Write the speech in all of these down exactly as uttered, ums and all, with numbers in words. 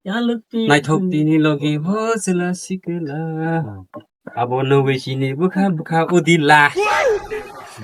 Naithok tini logi bo chwla sikla. Abo nugwi chini bwkha bwkha udila.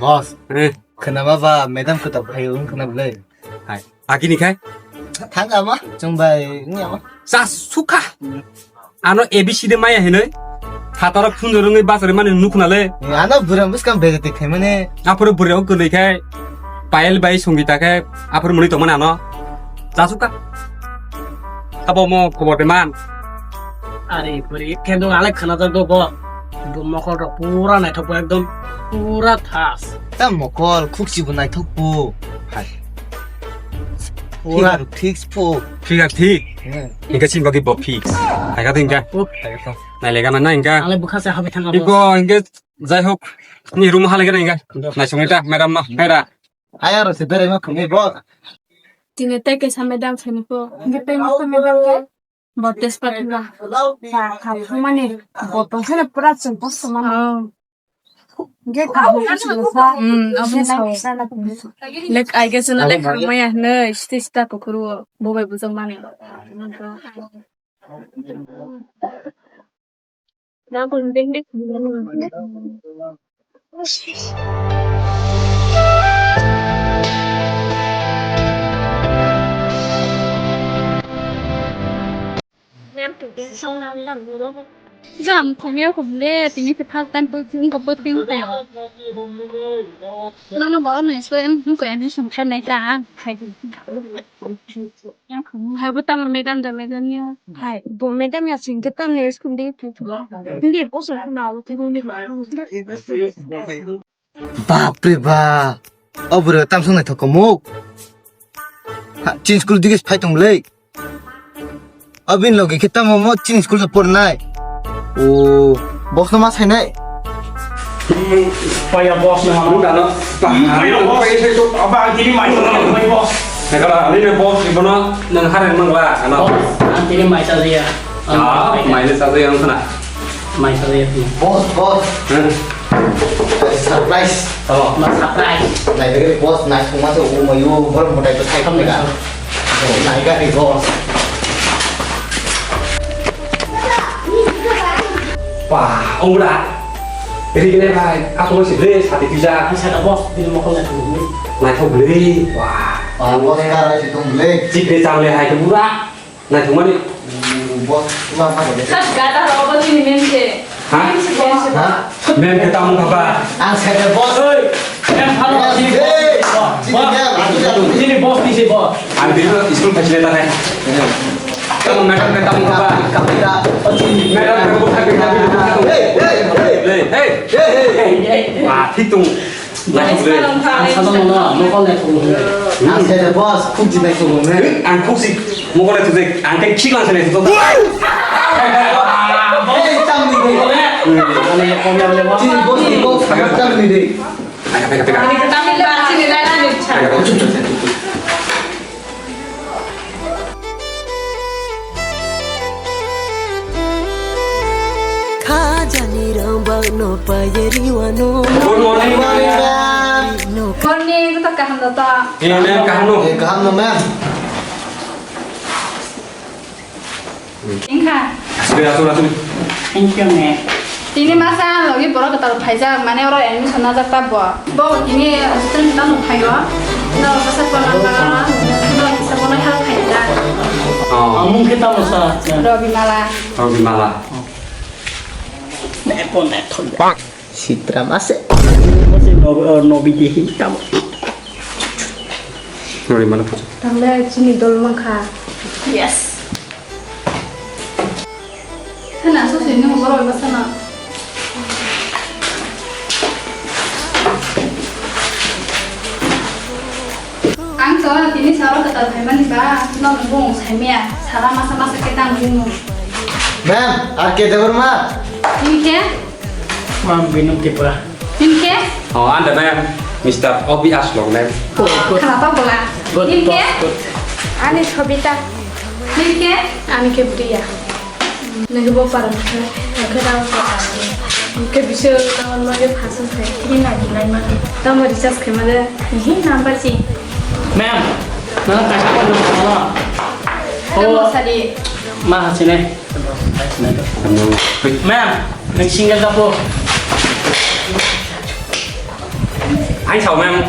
Boss, eh, khwnama ba madam kwtal phaio wng khwna bwle. Hai, agini khai? Thang ama, chwng bai wng ama. Sa sukha. Ano A B C de maya hinoi. Hataro phun rungwi bas rwmani nukna le. Ano bwrang bwskang bejati khaimani. Aphuru bwrang kwlwi khai. Payel bai Songita khe aphuru mwnwi tongmani ano. Sa sukha. Abo mo khobor de man. Are bwrwi khendung ale khana jak do bo. Bo mokol rok pura naithok bo ekdom pura thas. Ta mokol khukchi bo naithok bo. Hai. Pura fix po. Fix thik. Hmm. Inka sin bagi bo fix. Hai ka tingka. Oh, hai ka. Nai lega na inka. Ale bukha se habi thang abo. Iko inka jai hok. Ni room hale ga inka. Nai songita madam no. Hai da. Aya ro se bere ma khungi bo. Tini tei kaisa madam sini po. Nge tei ma madam ke? Bo tejpat na. Ba, kha, mani, bo tong khana pura chwng post mano. Oh. Nge kha, hmm, abo sa. Lek, ai ge chwla lek kha maya hwnwi, sita sita kukhuru bo bai bujak mani. Jam, khumya khumle, tini se first time pwtwng ko pwtwng ko. Nono ba no so em ko em sum khan nai ta. Hai bo tamo madam da madam ya. Hai bo madam ya sing ke tamo school de tu. Hindi bo so na lo tu ni. Bap re bap. O bwrwi tam song naithok komuk. Ha, chin school dige phai tong le. Abin logi khe tamo mo chin school se pornai. O, boss no ma sainai. Paya boss no ma. Buda no. Paya boss. Aba ang tini mai boss. Nekala, ani ne boss ibono nang hare mangla ano. Ang tini mai sa dia. Ah, mai ne sa dia ang sana. Mai sa dia. Boss, boss. Hmm. Surprise. Oh, ma surprise. Nai dege boss, nai thuma se o mayu bor motai to sai kam lega. Oh, nai ga ni boss. Pa, ora. Eri gene bai, aku masih beli sate pizza. Ai, sate boss, bini mokol nai thuma. Nai thok beli. Wah. Ah, boss ka rai situng beli. Cik de chang le hai ke mura. Naithokmani. Boss, ma ma de. Sas gada rogo chini mem se. Ha? Mem se boss. Ha? Mem ke tamo thapa. Ang se de boss. Oi, mem phano chini boss. Hey, chini boss. Boss, chini boss ni se boss. Ang bini school phaisle ta nai. Tamo madam ke tamo thapa. Kapira. Madam ke butha ke thapa. Hey, hey, hey. Hey, hey. Hey, hey. Wah, hitung. Ang sajakno, mokol naithok hwnwi. Ang se de boss, khukji naithok hwnwi. Ang khukji, mokol naithok de, ang khe khiklang se naithok. Hey, tamni de. Chini boss, ni boss, tamni de. Pega, pega, pega. Tamni ba, chini la, chini cha. Pega, pega. Khajani rambak no payari wano. Good morning, ma'am. Morning, to kaham da to. Eh, ma'am, kaham no? Eh, kaham no, ma'am. Ingkha. Asli, asli, asli. Thank you, ma'am. Tini masa logi borok kwtal phaijak, mane oro admission najak ta bo. Bo tini student tamo phaio. No kasa phone number, no kisa bono help khaijak. Oh. Ang mung khe tamo sa? Robimala. Robimala. Ne phone ne thon. Sitram ase. Bo se no, no bidehi tamo. Robimala photo. Tangle chini dol mankha. Yes. Sana so sini mo boro ba sana. Ang to tini saro kata phaimani ba, no bung saimia, sara masa masa ke tang bung. Ma'am, R K Debbarma. Ini ke? Ma'am, Binu Tripura. Hingke? Oh, anda ma'am, Mister Obi Aslong ma'am. Oh, good. Khalapa bola. Good, hingke? Boss, good. Ani Sobita. Hingke? Ani ke Priya. Nagi bo para mukhe, mukhe daw ko ani. Mukhe bisa kawan mage phasa se. Ini lagi lain mage. Tamo recharge khe mage. Ini number si. Ma'am, nana kaisa phone number. Tamo sadi. Ma hachine. Ma'am, nang single dapo. Hai sao, ma'am.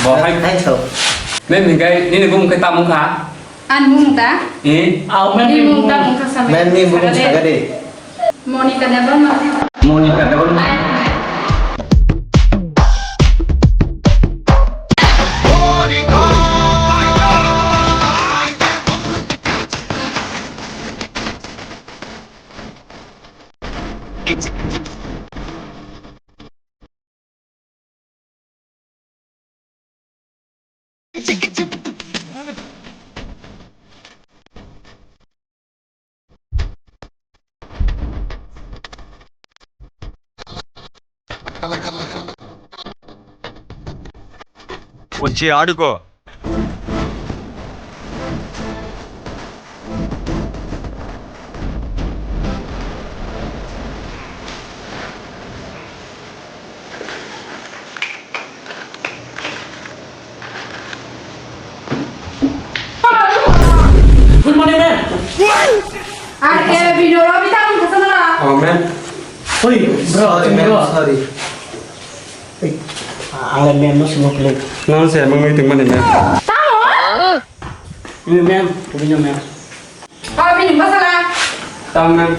Bo hai. Hai sao. Ma'am, hikai nini bumung khe tamo kha? Ani bumung ta? Eh? Aw, ma'am, ni bumung ta bumung kha sa, ma'am. Ma'am, ni bumung sagade. Monica Debbarma. Monica Debbarma. Uchi aduko. Good morning, ma'am. Ar ke bino ro bita ang khasana la. Oh, ma'am. Oi, bro, sorry, ma'am, bro. Sorry. Ei, ang le ma'am no simo pele. No, sir, mang meeting mani, ma'am. Tamo? Ini, ma'am, ini, ma'am. Oh, bini masala. Tamo, ma'am.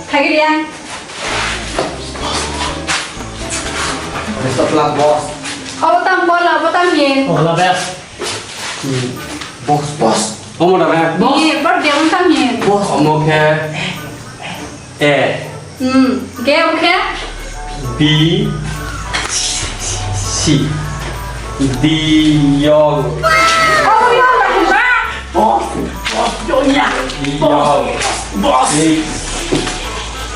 Thagi dia. Best of luck, boss. Oh, tam bola, oh, tam yen. All the best. Hmm. Boss, boss. Omo da, ma'am. Boss. Ye, birthday, oh, tam yen. Boss. Omo khe. A. Hmm. Ge, okay. B. C. D. Yol. Oh, yol, ba. Oh, oh, yol, ya. Yol. Boss. Boss.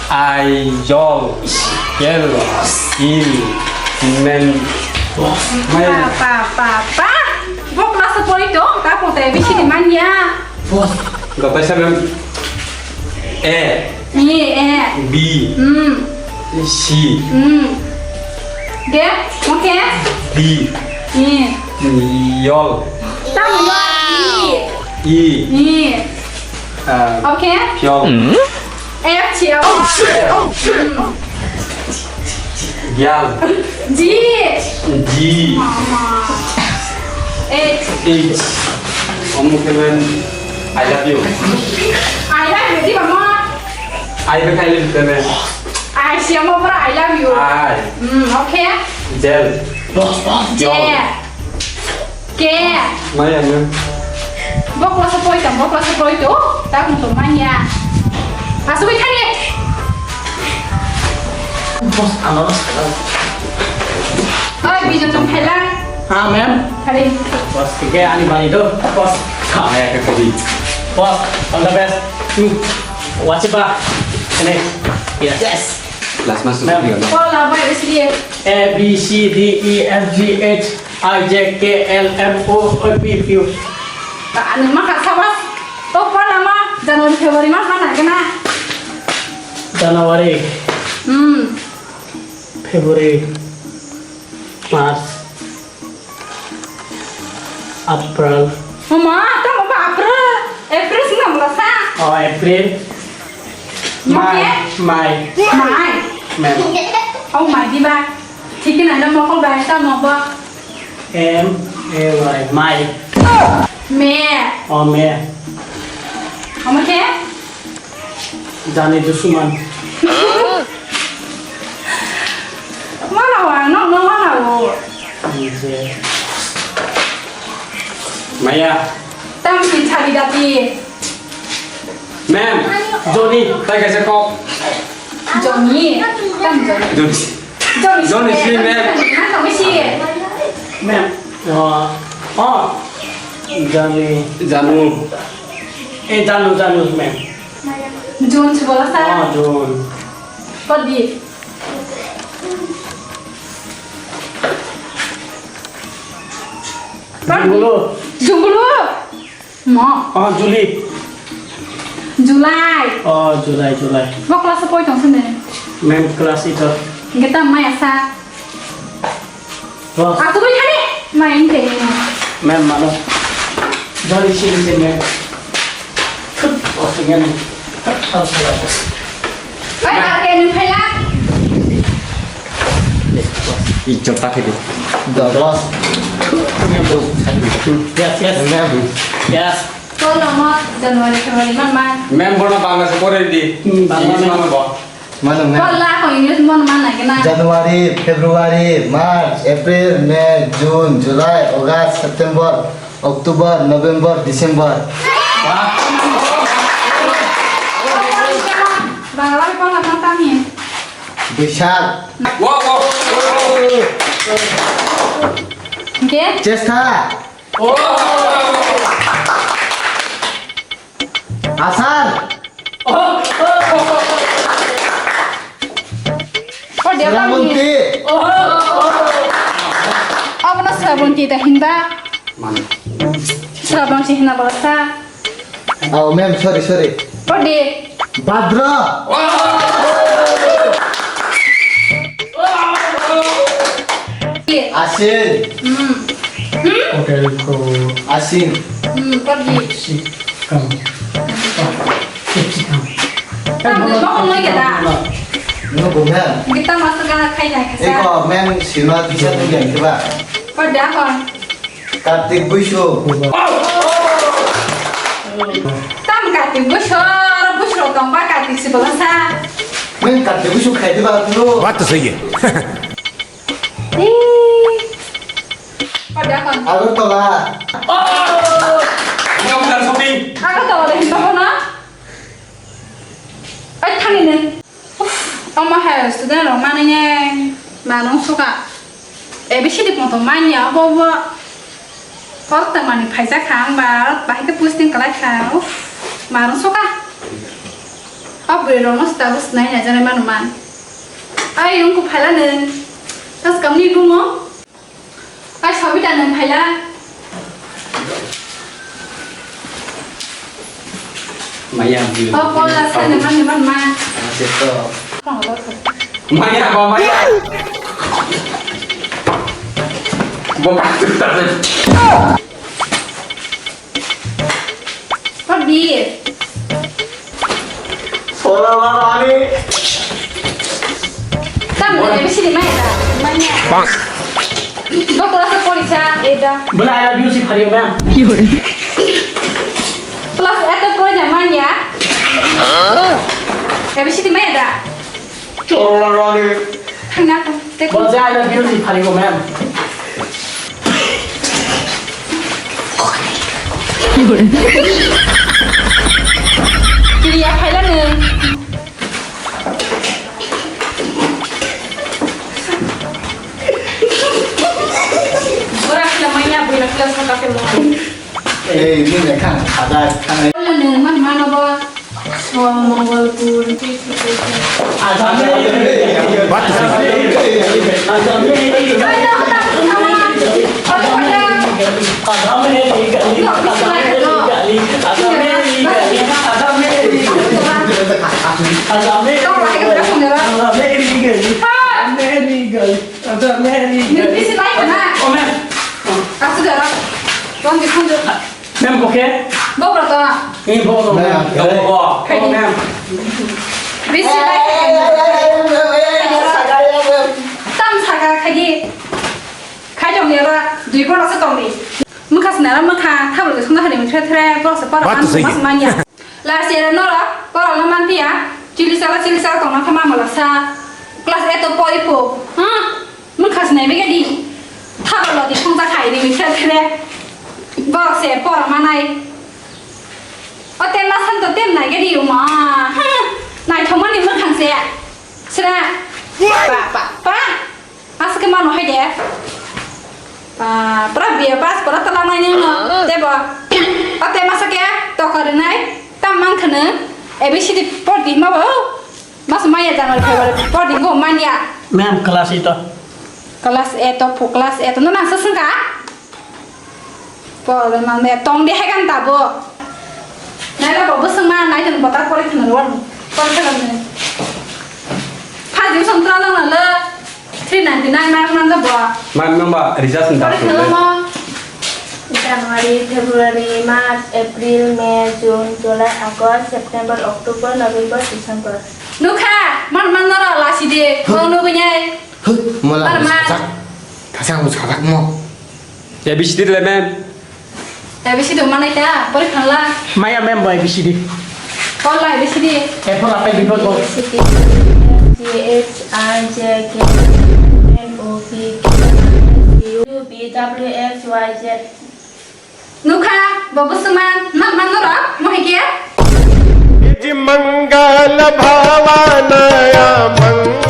I. Yol. Yel. Il. Men. Boss. Mai. Pa, pa, pa, pa. Bo class pori to, ka ko te bisi di man ya. Boss. Gapai sa, ma'am. A. Ni, A. B. Hmm. C. Hmm. Ge, okay. D. Ni. Yol. Tamo yol. I. I. Ni. Ah, okay. Yol. F, G, L. Oh, shit. Oh, shit. Hmm. Gyal. G. G. Mama. H. H. Omo khe ma'am, I love you. I love you, di mama. I love you, ma'am. I see, mama, I love you. I. Hmm, okay. Jel. Boss, boss. J. Jel. Ke? Maya, ma'am. Bo class o pori tong, bo class o pori to, ta kung tong manya. Asugwi thani. Boss, ano. Oi, bijo tong phaila. Ha, ma'am. Thani. Boss, ke ani bani do. Boss. Maya ke kodi. Boss, all the best. Hmm. Watch it ba. Ini. Yes. Yes. Last mas. Ma'am. Ko la bai isliye. A, B, C, D, E, F, G, H, I, J, K, L, M, O, P, Q. Ani ma kha sabas. To pala ma January, February ma mana kena. January. Hmm. February. March. April. Mama, tamo ba April? April sing tamo sa? Oh, April. Mai, Mai. Mai. Mai. Oh, Mai di ba. Thik na na mokol ba tamo ba. M A Y, Mai. May. Oh, May. Omo khe? Jani dusuman. Mana wa, no, no, mana wo. Maya. Tam si chari dati. Ma'am, Johnny, tai kaisa kok. Johnny, tam Johnny. Johnny. Johnny, Johnny si, ma'am. Ma'am, oh, oh, Johnny. Janu. Eh, Janu, Janu, ma'am. Jun si bola sa. Oh, Jun. Kodi. Jungulu. Jungulu. Mo. Oh, Juli. July. Oh, July, July. Bo class o poi tong sene. Ma'am class ito. Geta maya sa. Boss. Aku bai thani. Mai inte. Ma'am, mano. Jolly sini sini, ma'am. Oi, ake nwng phaila. Ijjot ta khe di. Dos. Yes, yes. Ma'am. Yes. Kolomo January, February man man. Ma'am, bono Bangla se pore di. Hmm, Bangla English ma'am. Mano bo. Mano ma'am. Kolla ko English mon mana kena. January, February, March, April, May, June, July, August, September, October, November, December. Bangla ko na tami. Boishak. Wow, wow. Oke. Chesta. Oh. Asar. Oh, dia Sramonti. Abono Sramonti ta hinba. Sramonti hina balasa. Oh, ma'am, sorry, sorry. Pode. Bhadra. Asin. Hmm. Hmm? Hotel ko. Asin. Hmm, pode. Sikam. Sikam. Tam de mo mo ya da. No, go, ma'am. Kita masuk ke khai khai kasa. Eko, ma'am, sima bisa tu yang coba. Pode akon. Kartik Buisu. Tam Kartik Buisu, Buisu tongba Kartik si bolong sa. Neng Kartik Buisu khai diba dulu. Baat to sahi hai. Ih. Pada kon. Agartala. Oh! Ini aku udah shopping. Agartala deh, bawa na? Ai, thani ne. Uff, omo hai student rok manwi ne manung suka. A B C D pong tong manya obo bo. Kok ta mani phaisa kha ang ba, bahai khe posting kalai kha. Uff, manung suka. O bwrwi rok no sta bus nai na jana manu man. Ai, ungku phala ne. Tas kamni rumo. Ai, Sabita nang phaila. Maya, oh, Paul la sa nang man, nang man, ma. Ate to. Maya, ba, maya. Bo ka tu ta. Pabir. Sola la ani. Tam na A B C D mai da. Manya. Bang. Bo class porisa eda. Bela I love you si phari ma'am. Class eto porisa manya. A B C D mai da. Chorla rani. Thangna ko. Te ko. Bo jai na beauty phari ko ma'am. Kiriya phaila ne. Bora khila manya, bora khila saka khila. Ei, bini khan khajak, khan. Mano, mano, mano bo. Mongolpur. Mem, bo khe? Bo bro to. Ni bo no. Ma'am. Bo, bo, bo. Khaidi. Ma'am. Bisi bai. Tam saka khaidi. Khai tong ya ba, dui boro se tong di. Mukha sna ra mukha, thabro de songna hani mithre thre, boro se para. What to say? Mas manya. Last year no ra, para no man pia. Chili sala, chili sala tong na kha ma mala sa. Class eight to pori po. Ha? Mukha sna bege di. Thabro lo di songta khai di thre thre. Borok se pora manai. O tem ma san to tem nai ge di uma. Ha. Nai thomani mukhang se. Sra. Pa pa pa. Aske mano hai de. Pa pra bia pas pra tala nai ni no. Te bo. O tem ma sake to kare nai. Tam man khane. A B C D por di ma bo. Mas maya January February por di go manya. Ma'am, class eight to. Class eight to, class eight to. No nang sa sengka? Por de mang de tong de hai kan tabo. Nai la bo bosong ma nai tan botar pori khana wan. Por khana ne. Pha di song tra lang la. Three ninety nine mark nang da bo. Ma, ma, ma, result ni. Por khana mo. January, February, March, April, May, June, July, August, September, October, November, December. Nukha, man man noro lasi de, kau nugui nai. Huh, mola Mar, mar. Sajak. Thasa mo sajak mo. A B C D le ma'am. A B C D manai ta, pori khanla. Maya ma'am bo A B C D. Kol la A B C D. A for apple, B for ball. G H I J K L M N O P Q R S T U V W X Y Z. Nukha, bo bwswngma, mat man norok, mohike? Iji mangal bhavanaya mang-